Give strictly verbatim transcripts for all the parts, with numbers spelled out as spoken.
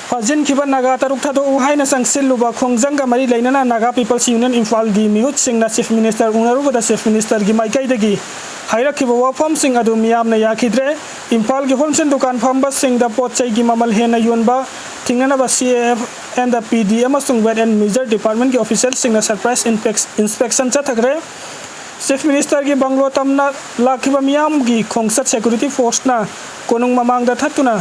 ꯐꯥꯖꯤꯟꯈꯤꯕ ꯅꯥꯒꯥ ꯇꯔꯨꯛ ꯊꯥꯗꯣꯛꯎ ꯍꯥꯏꯅ ꯆꯪꯁꯤꯜꯂꯨꯕ ꯈꯣꯡꯖꯪꯒ ꯃꯔꯤ ꯂꯩꯅꯅ Naga People's Union ꯏꯝꯐꯥꯜꯒꯤ ꯃꯤꯍꯨꯠꯁꯤꯡꯅ Chief Minister ꯎꯅꯔꯨꯕꯗ Chief Ministerꯒꯤ ꯃꯥꯏꯀꯩꯗꯒꯤ ꯍꯥꯏꯔꯛꯈꯤꯕ ꯋꯥꯐꯝꯁꯤꯡ ꯑꯗꯨ ꯃꯤꯌꯥꯝꯅ ꯌꯥꯈꯤꯗ꯭ꯔꯦ꯫ ꯏꯝꯐꯥꯜꯒꯤ wholesale ꯗꯨꯀꯥꯟ ꯐꯝꯕꯁꯤꯡꯗ ꯄꯣꯠ ꯆꯩꯒꯤ ꯃꯃꯜ ꯍꯦꯟꯅ ꯌꯣꯟꯕ ꯊꯤꯡꯅꯅꯕ C A F and P D ꯑꯃꯁꯨꯡ Weights and Measures Departmentꯀꯤ officialꯁꯤꯡꯅ surprise inspection ꯆꯠꯊꯈ꯭ꯔꯦ꯫ Chief Ministerꯒꯤ bungalow ꯇꯝꯅ ꯂꯥꯛꯈꯤꯕ ꯃꯤꯌꯥꯝꯒꯤ ꯈꯣꯡꯆꯠ security forceꯅ ꯀꯣꯅꯨꯡ ꯃꯃꯥꯡꯗ ꯊꯠꯇꯨꯅ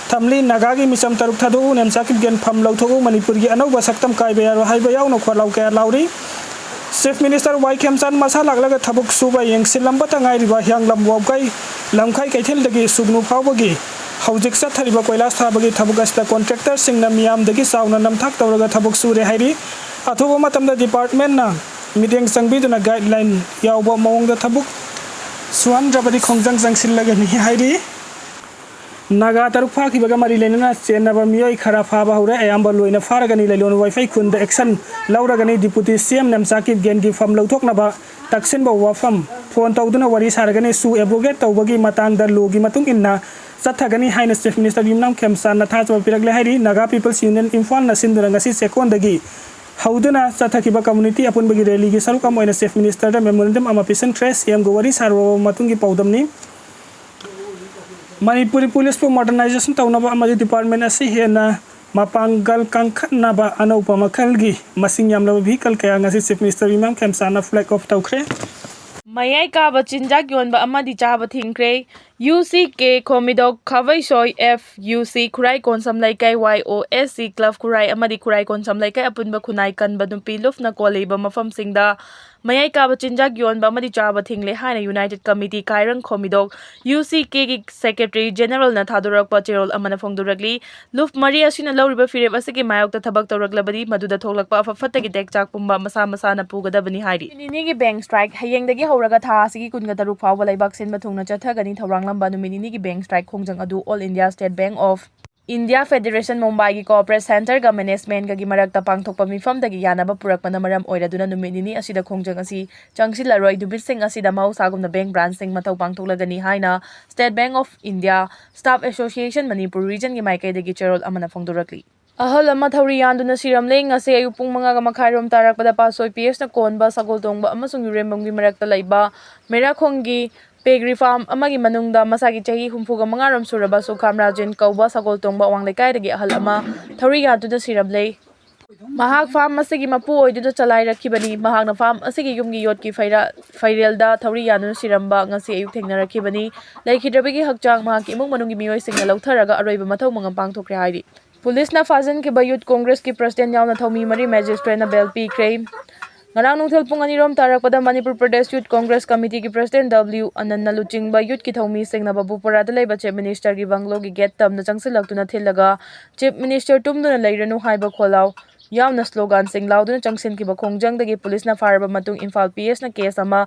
ꯊꯝꯂꯤ꯫ ꯅꯥꯒꯥꯒꯤ ꯃꯤꯆꯝ ꯇꯔꯨꯛ ꯊꯥꯗꯣꯛꯎ, ꯅꯦꯝꯆꯥ ꯀꯤꯞꯒꯦꯟ ꯐꯝ ꯂꯧꯊꯣꯛꯎ, ꯃꯅꯤꯄꯨꯔꯒꯤ ꯑꯅꯧꯕ ꯁꯛꯇꯝ ꯀꯥꯏꯕ ꯌꯥꯔꯣꯏ ꯍꯥꯏꯕ ꯌꯥꯎꯅ ꯈꯣꯜꯂꯥꯎ ꯀꯌꯥ ꯂꯥꯎꯔꯤ꯫ Chief Minister ꯋꯥꯏ ꯈꯦꯝꯆꯥꯟ ꯃꯁꯥ ꯂꯥꯛꯂꯒ ꯊꯕꯛ ꯁꯨꯕ ꯌꯦꯡꯁꯤꯜꯂꯝꯕꯇ ꯉꯥꯏꯔꯤꯕ ꯍꯤꯌꯥꯡꯂꯝ ꯋꯥꯕꯒꯩ ꯂꯝꯈꯥꯏ ꯀꯩꯊꯦꯜꯗꯒꯤ ꯁꯨꯒꯅꯨ ꯐꯥꯎꯕꯒꯤ ꯍꯧꯖꯤꯛ ꯆꯠꯊꯔꯤꯕ ꯀꯣꯏꯂꯥꯁ ꯊꯥꯕꯒꯤ ꯊꯕꯛ ꯑꯁꯤꯗ contractorꯁꯤꯡꯅ ꯃꯤꯌꯥꯝꯗꯒꯤ ꯆꯥꯎꯅ ꯅꯝꯊꯥꯛ ꯇꯧꯔꯒ ꯊꯕꯛ ꯁꯨꯔꯦ ꯍꯥꯏꯔꯤ꯫ ꯑꯊꯨꯕ ꯃꯇꯝꯗ departmentꯅ ꯃꯤꯠꯌꯦꯡ ꯆꯪꯕꯤꯗꯨꯅ guideline ꯌꯥꯎꯕ ꯃꯑꯣꯡꯗ ꯊꯕꯛ ꯁꯨꯍꯟꯗ꯭ꯔꯕꯗꯤ ꯈꯣꯡꯖꯪ ꯆꯪꯁꯤꯜꯂꯒꯅꯤ ꯍꯥꯏꯔꯤ꯫ ꯅꯥꯒꯥ ꯇꯔꯨꯛ ꯐꯥꯈꯤꯕꯒ ꯃꯔꯤ ꯂꯩꯅꯅ ꯆꯦꯟꯅꯕ ꯃꯤꯑꯣꯏ ꯈꯔ ꯐꯥꯕ ꯍꯧꯔꯦ꯫ ꯑꯌꯥꯝꯕ ꯂꯣꯏꯅ ꯐꯥꯔꯒꯅꯤ꯫ ꯂꯩꯂꯣꯟ ꯋꯥꯏꯐꯩ ꯈꯨꯟꯗ action ꯂꯧꯔꯒꯅꯤ꯫ Deputy C M Nemcha ꯀꯤꯞꯒꯦꯟꯒꯤ ꯐꯝ ꯂꯧꯊꯣꯛꯅꯕ ꯇꯛꯁꯤꯟꯕ ꯋꯥꯐꯝ phone ꯇꯧꯗꯨꯅ ꯋꯥꯔꯤ ꯁꯥꯔꯒꯅꯤ꯫ ꯁꯨ abrogate ꯇꯧꯕꯒꯤ ꯃꯇꯥꯡꯗ lawꯒꯤ ꯃꯇꯨꯡ ꯏꯟꯅ ꯆꯠꯊꯒꯅꯤ ꯍꯥꯏꯅ Chief Minister ꯌꯨꯝꯅꯥꯝ ꯈꯦꯝꯆꯥꯟꯅ ꯊꯥꯖꯕ ꯄꯤꯔꯛꯂꯦ ꯍꯥꯏꯔꯤ꯫ Naga People's Union ꯏꯝꯐꯥꯜꯅ ꯁꯤꯟꯗꯨꯅ ꯉꯁꯤ ꯆꯦꯛꯀꯣꯟꯗꯒꯤ ꯍꯧꯗꯨꯅ ꯆꯠꯊꯈꯤꯕ community ꯑꯄꯨꯟꯕꯒꯤ rallyꯒꯤ ꯁꯔꯨꯛ ꯑꯃ ꯑꯣꯏꯅ Chief Ministerꯗ memorandum ꯑꯃ ꯄꯤꯁꯤꯟꯈ꯭ꯔꯦ꯫ C Mꯒ ꯋꯥꯔꯤ ꯁꯥꯔꯨꯔꯕ ꯃꯇꯨꯡꯒꯤ ꯄꯥꯎꯗꯝꯅꯤ꯫ ꯃꯅꯤꯄꯨꯔꯤ policeꯄꯨ modernization ꯇꯧꯅꯕ ꯑꯃꯗꯤ department ꯑꯁꯤ ꯍꯦꯟꯅ ꯃꯄꯥꯡꯒꯜ ꯀꯟꯈꯠꯅꯕ ꯑꯅꯧꯕ ꯃꯈꯜꯒꯤ ꯃꯁꯤꯡ ꯌꯥꯝꯂꯕ vehicle ꯀꯌꯥ ꯉꯁꯤ Chief Minister ꯌꯨꯝꯅꯥꯝ ꯈꯦꯝꯆꯥꯟꯅ flag off ꯇꯧꯈ꯭ꯔꯦ꯫ ꯃꯌꯥꯏ ꯀꯥꯕ ꯆꯤꯟꯖꯥꯛ ꯌꯣꯟꯕ ꯑꯃꯗꯤ ꯆꯥꯕ ꯊꯤꯡꯈ꯭ꯔꯦ꯫ U C K ꯈꯣꯃꯤꯗꯣꯛ, ꯈꯥꯕꯩꯁꯣꯏ F U C, ꯈꯨꯔꯥꯏ ꯀꯣꯟꯁꯝ ꯂꯩꯀꯥꯏ Y O S C club ꯈꯨꯔꯥꯏ ꯑꯃꯗꯤ ꯈꯨꯔꯥꯏ ꯀꯣꯟꯁꯝ ꯂꯩꯀꯥꯏ ꯑꯄꯨꯟꯕ ꯈꯨꯟꯅꯥꯏ ꯀꯟꯕ ꯅꯨꯄꯤ ꯂꯨꯞꯅ ꯀꯣꯜꯂꯤꯕ ꯃꯐꯝꯁꯤꯡꯗ ꯃꯌꯥꯏ ꯀꯥꯕ ꯆꯤꯟꯖꯥꯛ ꯌꯣꯟꯕ ꯑꯃꯗꯤ ꯆꯥꯕ ꯊꯤꯡꯂꯦ ꯍꯥꯏꯅ United Committee ꯀꯥꯏꯔꯪ ꯈꯣꯃꯤꯗꯣꯛ, U C Kꯒꯤ Secretary Generalꯅ ꯊꯥꯗꯣꯔꯛꯄ ꯆꯦꯔꯣꯜ ꯑꯃꯅ ꯐꯣꯡꯗꯣꯔꯛꯂꯤ꯫ ꯂꯨꯞ ꯃꯔꯤ ꯑꯁꯤꯅ ꯂꯧꯔꯤꯕ ꯐꯤꯔꯦꯞ ꯑꯁꯤꯒꯤ ꯃꯥꯌꯣꯛꯇ ꯊꯕꯛ ꯇꯧꯔꯛꯂꯕꯗꯤ ꯃꯗꯨꯗ ꯊꯣꯛꯂꯛꯄ ꯑꯐ ꯐꯠꯇꯒꯤ ꯇꯦꯛꯆꯥꯛ ꯄꯨꯝꯕ ꯃꯁꯥ ꯃꯁꯥꯅ ꯄꯨꯒꯗꯕꯅꯤ ꯍꯥꯏꯔꯤ꯫ ꯅꯨꯃꯤꯠ ꯅꯤꯅꯤꯒꯤ bank strike ꯍꯌꯦꯡꯗꯒꯤ ꯍꯧꯔꯒ ꯊꯥ ꯑꯁꯤꯒꯤ ꯀꯨꯟꯒ ꯇꯔꯨꯛ ꯐꯥꯎꯕ ꯂꯩꯕꯥꯛ ꯁꯤꯟꯕ ꯊꯨꯡꯅ ꯆꯠꯊꯒꯅꯤ꯫ ꯊꯧꯔꯥꯡꯂꯝꯕ ꯅꯨꯃꯤꯠ ꯅꯤꯅꯤꯒꯤ bank strike ꯈꯣꯡꯖꯪ ꯑꯗꯨ All India State Bank of India federation ꯃꯨꯝꯕꯥꯏꯒꯤ ꯀꯣꯑꯣꯄꯔꯦꯠ ꯁꯦꯟꯇꯔꯒ ꯃꯦꯅꯦꯖꯃꯦꯟꯠꯀꯒꯤ ꯃꯔꯛꯇ ꯄꯥꯡꯊꯣꯛꯄ ꯃꯤꯐꯝꯗꯒꯤ ꯌꯥꯅꯕ ꯄꯨꯔꯛꯄꯅ ꯃꯔꯝ ꯑꯣꯏꯔꯗꯨꯅ ꯅꯨꯃꯤꯠ ꯅꯤꯅꯤ ꯑꯁꯤꯗ ꯈꯣꯡꯖꯪ ꯑꯁꯤ ꯆꯪꯁꯤꯜꯂꯔꯣꯏ꯫ ꯅꯨꯃꯤꯠꯁꯤꯡ ꯑꯁꯤꯗ ꯃꯍꯧꯁꯥꯒꯨꯝꯅ ꯕꯦꯡꯛ ꯕ꯭ꯔꯥꯟꯁꯁꯤꯡ ꯃꯊꯧ ꯄꯥꯡꯊꯣꯛꯂꯒꯅꯤ ꯍꯥꯏꯅ state bank of India staff association Manipur ꯔꯤꯖꯟꯒꯤ ꯃꯥꯏꯀꯩꯗꯒꯤ ꯆꯦꯔꯣꯜ ꯑꯃꯅ ꯐꯣꯡꯗꯣꯔꯛꯂꯤ꯫ ꯑꯍꯜ ꯑꯃ ꯊꯧꯔꯤ ꯌꯥꯟꯗꯨꯅ ꯁꯤꯔꯝꯂꯦ꯫ ꯉꯁꯤ ꯑꯌꯨꯛ ꯄꯨꯡ ꯃꯉꯥꯒ ꯃꯈꯥꯏꯔꯣꯝ ꯇꯥꯔꯛꯄꯗ ꯄꯥꯠꯁꯣꯏ ꯄꯤ ꯑꯦꯁꯅ ꯀꯣꯟꯕ ꯁꯒꯣꯜ ꯇꯣꯡꯕ ꯑꯃꯁꯨꯡ ꯌꯨꯔꯦꯝꯕꯝꯒꯤ ꯃꯔꯛꯇ ꯂꯩꯕ ꯃꯦꯔꯥꯈꯣꯡꯒꯤ ꯄꯦꯒ꯭ꯔꯤ ꯐꯥꯔꯝ ꯑꯃꯒꯤ ꯃꯅꯨꯡꯗ ꯃꯁꯥꯒꯤ ꯆꯍꯤ ꯍꯨꯝꯐꯨꯒ ꯃꯉꯥꯔꯣꯝ ꯁꯨꯔꯕ ꯁꯨꯈꯥꯝ ꯔꯥꯖꯦꯟ ꯀꯧꯕ ꯁꯒꯣꯜ ꯇꯣꯡꯕ ꯑꯋꯥꯡ ꯂꯩꯀꯥꯏꯗꯒꯤ ꯑꯍꯜ ꯑꯃ ꯊꯧꯔꯤ ꯌꯥꯟꯗꯨꯅ ꯁꯤꯔꯝꯂꯦ꯫ ꯃꯍꯥꯛ ꯐꯥꯔꯝ ꯑꯁꯤꯒꯤ ꯃꯄꯨ ꯑꯣꯏꯗꯨꯅ ꯆꯂꯥꯏꯔꯛꯈꯤꯕꯅꯤ꯫ ꯃꯍꯥꯛꯅ ꯐꯥꯔꯝ ꯑꯁꯤꯒꯤ ꯌꯨꯝꯒꯤ ꯌꯣꯠꯀꯤ ꯐꯩꯔꯥ-, ꯐꯩꯔꯦꯜꯗ ꯊꯧꯔꯤ ꯌꯥꯟꯗꯨꯅ ꯁꯤꯔꯝꯕ ꯉꯁꯤ ꯑꯌꯨꯛ ꯊꯦꯡꯅꯔꯛꯈꯤꯕꯅꯤ꯫ ꯂꯩꯈꯤꯗ꯭ꯔꯕꯒꯤ ꯍꯛꯆꯥꯡ ꯃꯍꯥꯛꯀꯤ ꯏꯃꯨꯡ ꯃꯅꯨꯡꯒꯤ ꯃꯤꯑꯣꯏꯁꯤꯡꯅ ꯂꯧꯊꯔꯒ ꯑꯔꯣꯏꯕ ꯃꯊꯧ ꯃꯉꯝ ꯄꯥꯡꯊꯣꯛꯈ꯭ꯔꯦ ꯍꯥꯏꯔꯤ꯫ ꯄꯨꯂꯤꯁꯅ ꯐꯥꯖꯤꯟꯈꯤꯕ ꯌꯨꯠ ꯀꯣꯡꯒ꯭ꯔꯦꯁꯀꯤ ꯄ꯭ꯔꯁꯤꯗꯦꯟꯠ ꯌꯥꯎꯅ ꯊꯧꯃꯤ ꯃꯔꯤ ꯃꯦꯖꯤꯁꯇ꯭ꯔꯦꯠꯅ ꯕꯦꯜ ꯄꯤꯈ꯭ꯔꯦ꯫ ꯉꯔꯥꯡ ꯅꯨꯡꯊꯤꯜ ꯄꯨꯡ ꯑꯅꯤꯔꯣꯝ ꯇꯥꯔꯛꯄꯗ ꯃꯅꯤꯄꯨꯔ ꯄ꯭ꯔꯗꯦꯁ ꯌꯨꯠ ꯀꯣꯡꯒ꯭ꯔꯦꯁ ꯀꯃꯤꯇꯤꯒꯤ ꯄ꯭ꯔꯁꯤꯗꯦꯟꯠ ꯗꯕ꯭ꯂꯤꯌꯨ ꯑꯅꯟꯅ ꯂꯨꯆꯤꯡꯕ ꯌꯨꯠꯀꯤ ꯊꯧꯃꯤꯁꯤꯡꯅ ꯕꯕꯨꯄꯨꯔꯥꯗ ꯂꯩꯕ ꯆꯤꯐ ꯃꯤꯅꯤꯁꯇꯔꯒꯤ ꯕꯪꯒ꯭ꯂꯣꯒꯤ ꯒꯦꯠ ꯇꯝꯅ ꯆꯪꯁꯤꯜꯂꯛꯇꯨꯅ ꯊꯤꯜꯂꯒ ꯆꯤꯐ ꯃꯤꯅꯤꯁꯇꯔ ꯇꯨꯝꯗꯨꯅ ꯂꯩꯔꯅꯨ ꯍꯥꯏꯕ ꯈꯣꯜꯂꯥꯎ ꯌꯥꯎꯅ ꯁ꯭ꯂꯣꯒꯥꯟꯁꯤꯡ ꯂꯥꯎꯗꯨꯅ ꯆꯪꯁꯤꯟꯈꯤꯕ ꯈꯣꯡꯖꯪꯗꯒꯤ ꯄꯨꯂꯤꯁꯅ ꯐꯥꯔꯕ ꯃꯇꯨꯡ ꯏꯝꯐꯥꯜ ꯄꯤ ꯑꯦꯁꯅ ꯀꯦꯁ ꯑꯃ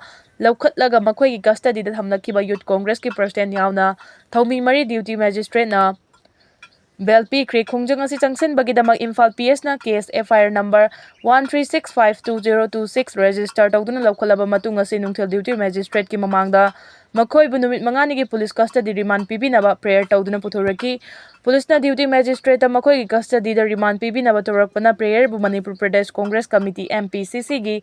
ꯂꯧꯈꯠꯂꯒ ꯃꯈꯣꯏꯒꯤ ꯀꯁꯇꯗꯤꯗ ꯊꯝꯂꯛꯈꯤꯕ ꯌꯨꯠ ꯀꯣꯡꯒ꯭ꯔꯦꯁꯀꯤ ꯄ꯭ꯔꯁꯤꯗꯦꯟꯠ ꯌꯥꯎꯅ ꯊꯧꯃꯤ ꯃꯔꯤ ꯗ꯭ꯌꯨꯇꯤ ꯃꯦꯖꯤꯁꯇ꯭ꯔꯦꯠꯅ ꯕꯦꯜ ꯄꯤꯈ꯭ꯔꯦ꯫ ꯈꯣꯡꯖꯪ ꯑꯁꯤ ꯆꯪꯁꯤꯟꯕꯒꯤꯗꯃꯛ ꯏꯝꯐꯥꯜ ꯄꯤ ꯑꯦꯁꯅ case F I R number one three six five two zero two six register ꯇꯧꯗꯨꯅ ꯂꯧꯈꯠꯂꯕ ꯃꯇꯨꯡ ꯉꯁꯤ ꯅꯨꯡꯊꯤꯜ ꯗ꯭ꯌꯨꯇꯤ ꯃꯦꯖꯤꯁꯇ꯭ꯔꯦꯠꯀꯤ ꯃꯃꯥꯡꯗ ꯃꯈꯣꯏꯕꯨ ꯅꯨꯃꯤꯠ ꯃꯉꯥꯅꯤꯒꯤ ꯄꯨꯂꯤꯁ ꯀꯁꯇꯗꯤ ꯔꯤꯃꯥꯟ ꯄꯤꯕꯤꯅꯕ ꯄ꯭ꯔꯦꯌꯔ ꯇꯧꯗꯨꯅ ꯄꯨꯊꯣꯔꯛꯈꯤ꯫ ꯄꯨꯂꯤꯁꯅ ꯗ꯭ꯌꯨꯇꯤ ꯃꯦꯖꯤꯁꯇ꯭ꯔꯦꯠꯇ ꯃꯈꯣꯏꯒꯤ ꯀꯁꯇꯗꯤꯗ ꯔꯤꯃꯥꯟ ꯄꯤꯕꯤꯅꯕ ꯇꯧꯔꯛꯄꯅ ꯄ꯭ꯔꯦꯌꯔꯕꯨ Manipur Pradesh Congress committee, M P C ꯁꯤꯒꯤ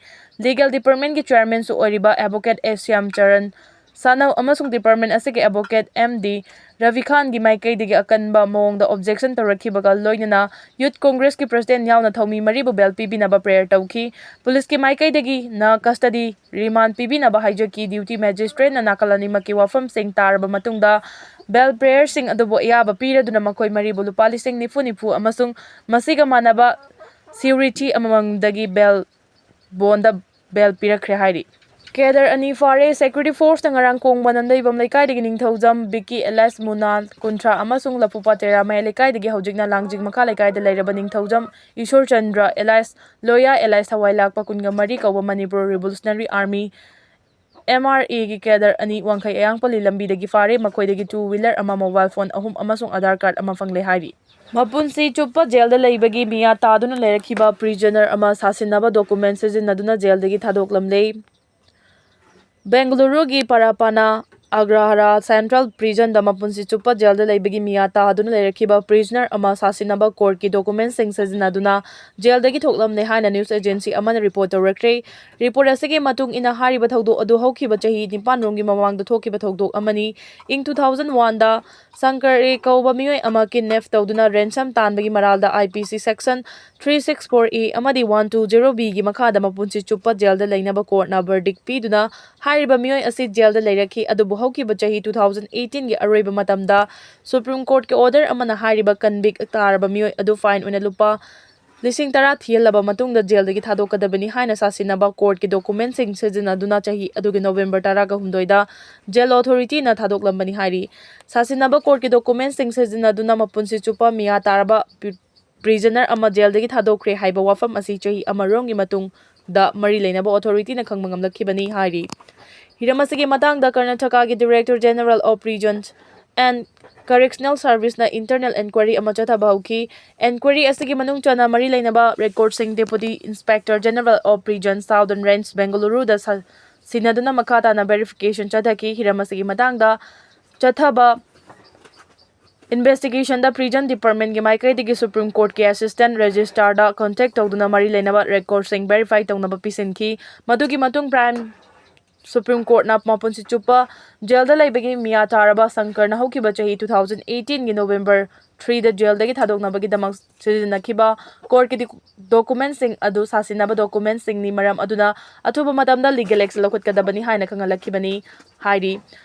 ꯂꯤꯒꯦꯜ ꯗꯤꯄꯥꯔꯠꯃꯦꯟꯠꯀꯤ ꯆꯦꯌꯔꯃꯦꯟꯁꯨ ꯑꯣꯏꯔꯤꯕ ꯑꯦꯗꯚꯣꯀꯦꯠ ꯑꯦ ꯁ꯭ꯌꯥꯝ ꯆꯔꯟ ꯁꯥꯅꯧ ꯑꯃꯁꯨꯡ ꯗꯤꯄꯥꯔꯠꯃꯦꯟꯠ ꯑꯁꯤꯒꯤ ꯑꯦꯗꯚꯣꯀꯦꯠ ꯑꯦꯝ ꯗꯤ ꯔꯕꯤꯈꯥꯟꯒꯤ ꯃꯥꯏꯀꯩꯗꯒꯤ ꯑꯀꯟꯕ ꯃꯑꯣꯡꯗ ꯑꯣꯕꯖꯦꯛꯁꯟ ꯇꯧꯔꯛꯈꯤꯕꯒ ꯂꯣꯏꯅꯅ ꯌꯨꯠ ꯀꯣꯡꯒ꯭ꯔꯦꯁꯀꯤ ꯄ꯭ꯔꯁꯤꯗꯦꯟꯠ ꯌꯥꯎꯅ ꯊꯧꯃꯤ ꯃꯔꯤꯕꯨ ꯕꯦꯜ ꯄꯤꯕꯤꯅꯕ ꯄ꯭ꯔꯦꯌꯔ ꯇꯧꯈꯤ꯫ ꯄꯨꯂꯤꯁꯀꯤ ꯃꯥꯏꯀꯩꯗꯒꯤꯅ ꯀꯁꯇꯗꯤ ꯔꯤꯃꯥꯟ ꯄꯤꯕꯤꯅꯕ ꯍꯥꯏꯖꯈꯤ꯫ ꯗ꯭ꯌꯨꯇꯤ ꯃꯦꯖꯤꯁꯇ꯭ꯔꯦꯠꯅ ꯅꯥꯀꯜ ꯑꯅꯤꯃꯛꯀꯤ ꯋꯥꯐꯝꯁꯤꯡ ꯇꯥꯔꯕ ꯃꯇꯨꯡꯗ ꯕꯦꯜ ꯄ꯭ꯔꯦꯌꯔꯁꯤꯡ ꯑꯗꯨꯕꯨ ꯑꯌꯥꯕ ꯄꯤꯔꯗꯨꯅ ꯃꯈꯣꯏ ꯃꯔꯤꯕꯨ ꯂꯨꯄꯥ ꯂꯤꯁꯤꯡ ꯅꯤꯐꯨ ꯅꯤꯐꯨ ꯑꯃꯁꯨꯡ ꯃꯁꯤꯒ ꯃꯥꯟꯅꯕ ꯁ꯭ꯌꯨꯔꯤꯇꯤ ꯑꯃꯃꯝꯗꯒꯤ ꯕꯦꯜ ꯕꯣꯟꯗ ꯕꯦꯜ ꯄꯤꯔꯛꯈ꯭ꯔꯦ ꯍꯥꯏꯔꯤ꯫ ꯀꯦꯗꯔ ꯑꯅꯤ ꯐꯥꯔꯦ꯫ ꯁꯦꯀ꯭ꯌꯨꯔꯤꯇꯤ ꯐꯣꯔꯁꯅ ꯉꯔꯥꯡ ꯀꯣꯡꯕ ꯅꯟꯗꯩꯕꯝ ꯂꯩꯀꯥꯏꯗꯒꯤ ꯅꯤꯡꯊꯧꯖꯝ ꯕꯤꯀꯤ ꯑꯦꯂꯥꯏꯁ ꯃꯨꯅꯥ, ꯀꯨꯟꯊ꯭ꯔꯥ, ꯑꯃꯁꯨꯡ ꯂꯐꯨꯄꯥꯠ ꯇꯦꯔꯥ ꯃꯌꯥꯏ ꯂꯩꯀꯥꯏꯗꯒꯤ ꯍꯧꯖꯤꯛꯅ ꯂꯥꯡꯖꯤꯡ ꯃꯈꯥ ꯂꯩꯀꯥꯏꯗ ꯂꯩꯔꯕ ꯅꯤꯡꯊꯧꯖꯝ ꯏꯁꯣꯔꯆꯟꯗ꯭ꯔ ꯑꯦꯂꯥꯏꯁ ꯂꯣꯌꯥ ꯑꯦꯂꯥꯏꯁ ꯊꯋꯥꯏ ꯂꯥꯛꯄ ꯀꯨꯟꯒ ꯃꯔꯤ ꯀꯧꯕ Manipur revolutionary army M R ꯑꯦꯒꯤ ꯀꯦꯗꯔ ꯑꯅꯤ ꯋꯥꯡꯈꯩ ꯑꯌꯥꯡꯄꯜꯂꯤ ꯂꯝꯕꯤꯗꯒꯤ ꯐꯥꯔꯦ꯫ ꯃꯈꯣꯏꯗꯒꯤ ꯇꯨ ꯋꯤꯂꯔ ꯑꯃ, ꯃꯣꯕꯥꯏꯜ ꯐꯣꯟ ꯑꯍꯨꯝ ꯑꯃꯁꯨꯡ ꯑꯥꯙꯥꯔ ꯀꯥꯔꯗ ꯑꯃ ꯐꯪꯂꯦ ꯍꯥꯏꯔꯤ꯫ ꯃꯄꯨꯟꯁꯤ ꯆꯨꯞꯄ ꯖꯦꯜꯗ ꯂꯩꯕꯒꯤ ꯃꯤꯌꯥ ꯇꯥꯗꯨꯅ ꯂꯩꯔꯛꯈꯤꯕ ꯄ꯭ꯔꯤꯖꯅꯔ ꯑꯃ ꯁꯥꯁꯤꯟꯅꯕ ꯗꯣꯀꯨꯃꯦꯟ ꯁꯤꯖꯤꯟꯅꯗꯨꯅ ꯖꯦꯜꯗꯒꯤ ꯊꯥꯗꯣꯛꯂꯝꯂꯦ꯫ ꯕꯦꯡꯒꯂꯨꯔꯨꯒꯤ ꯄꯔꯥꯄꯥꯅꯥ ꯑꯒ꯭ꯔꯍꯥꯔꯥ ꯁꯦꯟꯇ꯭ꯔꯦꯜ ꯄ꯭ꯔꯤꯖꯟꯗ ꯃꯄꯨꯟꯁꯤ ꯆꯨꯞꯄ ꯖꯦꯜꯗ ꯂꯩꯕꯒꯤ ꯃꯤꯌꯥ ꯇꯥꯗꯨꯅ ꯂꯩꯔꯛꯈꯤꯕ ꯄ꯭ꯔꯤꯖꯅꯔ ꯑꯃ ꯁꯥꯁꯤꯟꯅꯕ ꯀꯣꯔꯠꯀꯤ ꯗꯣꯀꯨꯃꯦꯟꯁꯤꯡ ꯁꯤꯖꯤꯟꯅꯗꯨꯅ ꯖꯦꯜꯗꯒꯤ ꯊꯣꯛꯂꯝꯂꯦ ꯍꯥꯏꯅ ꯅ꯭ꯌꯨꯁ ꯑꯦꯖꯦꯟꯁꯤ ꯑꯃꯅ ꯔꯤꯄꯣꯔꯠ ꯇꯧꯔꯛꯈ꯭ꯔꯦ꯫ ꯔꯤꯄꯣꯔꯠ ꯑꯁꯤꯒꯤ ꯃꯇꯨꯡ ꯏꯟꯅ ꯍꯥꯏꯔꯤꯕ ꯊꯧꯗꯣꯛ ꯑꯗꯨ ꯍꯧꯈꯤꯕ ꯆꯍꯤ ꯅꯤꯄꯥꯟ ꯔꯣꯝꯒꯤ ꯃꯃꯥꯡꯗ ꯊꯣꯛꯈꯤꯕ ꯊꯧꯗꯣꯛ ꯑꯃꯅꯤ꯫ ꯏꯪ ꯇꯨ ꯊꯥꯎꯖꯟ ꯋꯥꯟꯗ ꯁꯪꯀꯔ ꯑꯦ ꯀꯧꯕ ꯃꯤꯑꯣꯏ ꯑꯃ ꯀꯤꯗꯅꯦꯞ ꯇꯧꯗꯨꯅ ꯔꯦꯟꯁꯝ ꯇꯥꯟꯕꯒꯤ ꯃꯔꯥꯜꯗ ꯑꯥꯏ ꯄꯤ ꯁꯤ ꯁꯦꯛꯁꯟ ꯊ꯭ꯔꯤ ꯁꯤꯛꯁ ꯐꯣꯔ ꯑꯦ ꯑꯃꯗꯤ ꯋꯥꯟ ꯇꯨ ꯖꯦꯔꯣ ꯕꯤꯒꯤ ꯃꯈꯥꯗ ꯃꯄꯨꯟꯁꯤ ꯆꯨꯞꯄ ꯖꯦꯜꯗ ꯂꯩꯅꯕ ꯀꯣꯔꯠꯅ ꯕꯔꯗꯤꯛ ꯄꯤꯗꯨꯅ ꯍꯥꯏꯔꯤꯕ ꯃꯤꯑꯣꯏ ꯑꯁꯤ ꯖꯦꯜꯗ ꯂꯩꯔꯛꯈꯤ꯫ ꯑꯗꯨꯕꯨ ꯍꯧꯈꯤꯕ ꯆꯍꯤ ꯇꯨ ꯊꯥꯎꯖꯟ ꯑꯩꯠꯇꯤꯟꯒꯤ ꯑꯔꯣꯏꯕ ꯃꯇꯝꯗ ꯁꯨꯄ꯭ꯔꯤꯝ ꯀꯣꯔꯠꯀꯤ ꯑꯣꯔꯗꯔ ꯑꯃꯅ ꯍꯥꯏꯔꯤꯕ ꯀꯟꯚꯤꯛ ꯇꯥꯔꯕ ꯃꯤꯑꯣꯏ ꯑꯗꯨ ꯐꯥꯏꯟ ꯑꯣꯏꯅ ꯂꯨꯄꯥ ꯂꯤꯁꯤꯡ ꯇꯔꯥ ꯊꯤꯍꯜꯂꯕ ꯃꯇꯨꯡꯗ ꯖꯦꯜꯗꯒꯤ ꯊꯥꯗꯣꯛꯀꯗꯕꯅꯤ ꯍꯥꯏꯅ ꯁꯥꯁꯤꯟꯅꯕ ꯀꯣꯔꯠꯀꯤ ꯗꯣꯀꯨꯃꯦꯟꯁꯤꯡ ꯁꯤꯖꯤꯟꯅꯗꯨꯅ ꯆꯍꯤ ꯑꯗꯨꯒꯤ ꯅꯣꯕꯦꯝꯕꯔ ꯇꯔꯥꯒ ꯍꯨꯝꯗꯣꯏꯗ ꯖꯦꯜ ꯑꯣꯊꯣꯔꯤꯇꯤꯅ ꯊꯥꯗꯣꯛꯂꯝꯕꯅꯤ ꯍꯥꯏꯔꯤ꯫ ꯁꯥꯁꯤꯟꯅꯕ ꯀꯣꯔꯠꯀꯤ ꯗꯣꯀꯨꯃꯦꯟꯁꯤꯡ ꯁꯤꯖꯤꯟꯅꯗꯨꯅ ꯃꯄꯨꯟꯁꯤ ꯆꯨꯞꯄ ꯃꯤꯌꯥ ꯇꯥꯔꯕ ꯄ꯭ꯔꯤ-, ꯄ꯭ꯔꯤꯖꯅꯔ ꯑꯃ ꯖꯦꯜꯗꯒꯤ ꯊꯥꯗꯣꯛꯈ꯭ꯔꯦ ꯍꯥꯏꯕ ꯋꯥꯐꯝ ꯑꯁꯤ ꯆꯍꯤ ꯑꯃꯔꯣꯝꯒꯤ ꯃꯇꯨꯡꯗ ꯃꯔꯤ ꯂꯩꯅꯕ ꯑꯣꯊꯣꯔꯤꯇꯤꯅ ꯈꯪꯕ ꯉꯝꯂꯛꯈꯤꯕꯅꯤ ꯍꯥꯏꯔꯤ꯫ ꯍꯤꯔꯝ ꯑꯁꯤꯒꯤ ꯃꯇꯥꯡꯗ ꯀꯔꯅꯥꯇꯀꯥꯒꯤ Director General of Prisons and Correctional Serviceꯅ internal enquiry ꯑꯃ ꯆꯠꯊꯕ ꯍꯧꯈꯤ꯫ Enquiry ꯑꯁꯤꯒꯤ ꯃꯅꯨꯡ ꯆꯟꯅ ꯃꯔꯤ ꯂꯩꯅꯕ ꯔꯦꯀꯣꯔꯗꯁꯤꯡ Deputy Inspector General of Prisons Southern Range ꯕꯦꯡꯒꯂꯨꯔꯨꯗ ꯁ-, ꯁꯤꯟꯅꯗꯨꯅ ꯃꯈꯥ ꯇꯥꯅ verification ꯆꯠꯊꯈꯤ꯫ ꯍꯤꯔꯝ ꯑꯁꯤꯒꯤ ꯃꯇꯥꯡꯗ ꯆꯠꯊꯕ investigationꯗ Prison Departmentꯀꯤ ꯃꯥꯏꯀꯩꯗꯒꯤ ꯁꯨꯄ꯭ꯔꯤꯝ ꯀꯣꯔꯠꯀꯤ Assistant Registrarꯗ contact ꯇꯧꯗꯨꯅ ꯃꯔꯤ ꯂꯩꯅꯕ ꯔꯦꯀꯣꯔꯗꯁꯤꯡ verify ꯇꯧꯅꯕ ꯄꯤꯁꯤꯟꯈꯤ꯫ ꯃꯗꯨꯒꯤ ꯃꯇꯨꯡ Prime ꯁꯨꯄ꯭ꯔꯤꯝ ꯀꯣꯔꯠꯅ ꯃꯄꯨꯟꯁꯤ ꯆꯨꯞꯄ ꯖꯦꯜꯗ ꯂꯩꯕꯒꯤ ꯃꯤꯌꯥ ꯇꯥꯔꯕ ꯁꯪꯀꯔꯅ ꯍꯧꯈꯤꯕ ꯆꯍꯤ ꯇꯨ ꯊꯥꯎꯖꯟ ꯑꯩꯠꯇꯤꯟꯒꯤ ꯅꯣꯕꯦꯝꯕꯔ ꯊ꯭ꯔꯤꯗ ꯖꯦꯜꯗꯒꯤ ꯊꯥꯗꯣꯛꯅꯕꯒꯤꯗꯃꯛ ꯁꯤꯖꯤꯟꯅꯈꯤꯕ ꯀꯣꯔꯠꯀꯤ ꯗꯤ-, ꯗꯣꯀꯨꯃꯦꯟꯁꯤꯡ ꯑꯗꯨ ꯁꯥꯁꯤꯟꯅꯕ ꯗꯣꯀꯨꯃꯦꯟꯁꯤꯡꯅꯤ, ꯃꯔꯝ ꯑꯗꯨꯅ ꯑꯊꯨꯕ ꯃꯇꯝꯗ ꯂꯤꯒꯦꯜ ꯑꯦꯛꯁꯟ ꯂꯧꯈꯠꯀꯗꯕꯅꯤ ꯍꯥꯏꯅ ꯈꯪꯍꯜꯂꯛꯈꯤꯕꯅꯤ ꯍꯥꯏꯔꯤ꯫